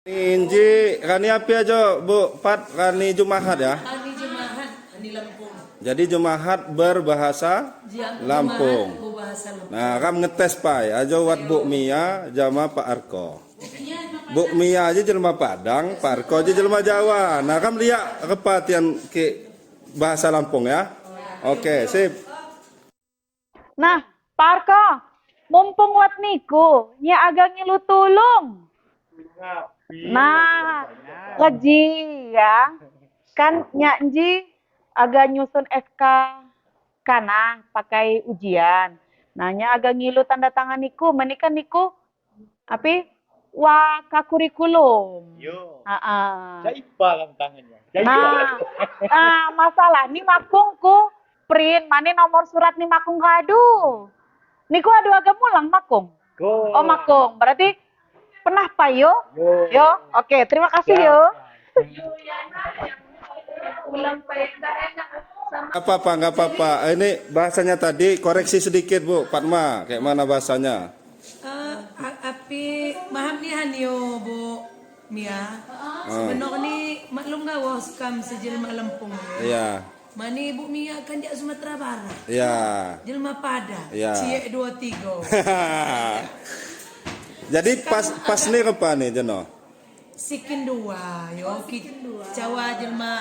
Inji rani api aja, Bu Pat? Rani Jumahat ya. Rani Jumahat, Rani Lampung. Jadi Jumahat berbahasa Lampung. Jumahat berbahasa Lampung. Nah, ram ngetes pai aja wat Bu Mia jama Pak Arko. Bu Mia aja jelma Padang, Pak Arko aja jelma Jawa. Nah, ram lihat repatian ke bahasa Lampung ya. Oke, sip. Nah, Pak Arko, mumpung wat niku, nya agak ngilu tulung. Nah, keji ya. Kan nyak nji agak nyusun SK kana pakai ujian. Nah, nya agak ngilu tanda tangan niku, menikan niku api waka kurikulum. Yo. Ah. Saya IPA kan tangannya. Saya Nah, nah, masalah ni makung ku print, mani nomor surat ni makung kadu. Niku adu agak mulang makung. Go. Oh, makung, berarti pernah payo? Yo. Yo, oke, terima kasih yo. Apa-apa, nggak apa-apa. Ini bahasanya tadi koreksi sedikit, Bu Fatma. Kayak mana bahasanya? Api maham ni hanyo Bu Mia. Sebenarnya ni maklum gak wah sekam sejelma Lampung. Iya, Mani Bu Mia kan jak Sumatera Barat. iya. Jelma Padang. Iya. Cie 23. Jadi pas pas nih apa nih Jeno? Sikin dua, yo. Sikin dua. Jawa jelma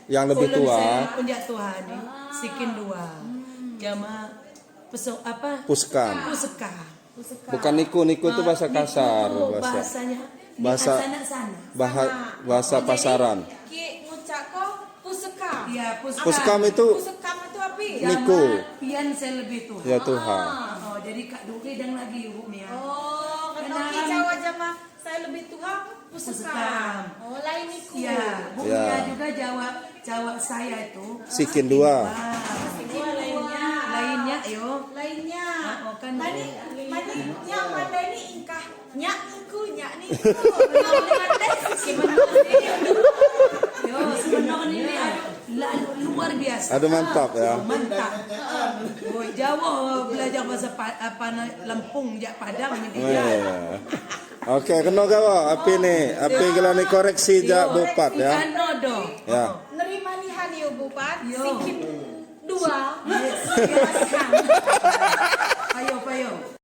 Yang lebih ulun tua. saya Unjak Tuhan nih. Sikin dua. Jama peso apa? Puskam. Puseka. Bukan niku, niku itu bahasa Niku kasar, tuh bahasa bahasanya bahasa- sana. bahasa pasaran. Ki ngucak ko puseka. Iya, puskam. Puskam itu Pusekam itu apa? niku. Pian saya lebih tua. Ya Tuhan. Oh, jadi Kak Duki dan lagi Ibu Mia. Oh, kena ki Kenal. Jawa jama saya lebih tua pusekam. Pusekam. Oh, lain niku. Iya, Bu Ya. Mia juga jawab jawab saya itu. Sikin dua. Ah, Lainnya. lainnya yo. Lainnya. Oh, kan. Mani mani nya mandai ni ingkah nyak niku nyak niku. Mandai Yo, sebenarnya ini aduh, luar biasa. Aduh mantap ya. Mantap. Boy, Jawa belajar bahasa apa Lampung jak Padang ni Oh, dia. iya. Oke, kena gawa api nih, api gelar nih koreksi jak Bupat ya. Kano do. Ya. Nerima nihan yo Bupat. Yo. Sikin dua. Yes. Ayo, payo.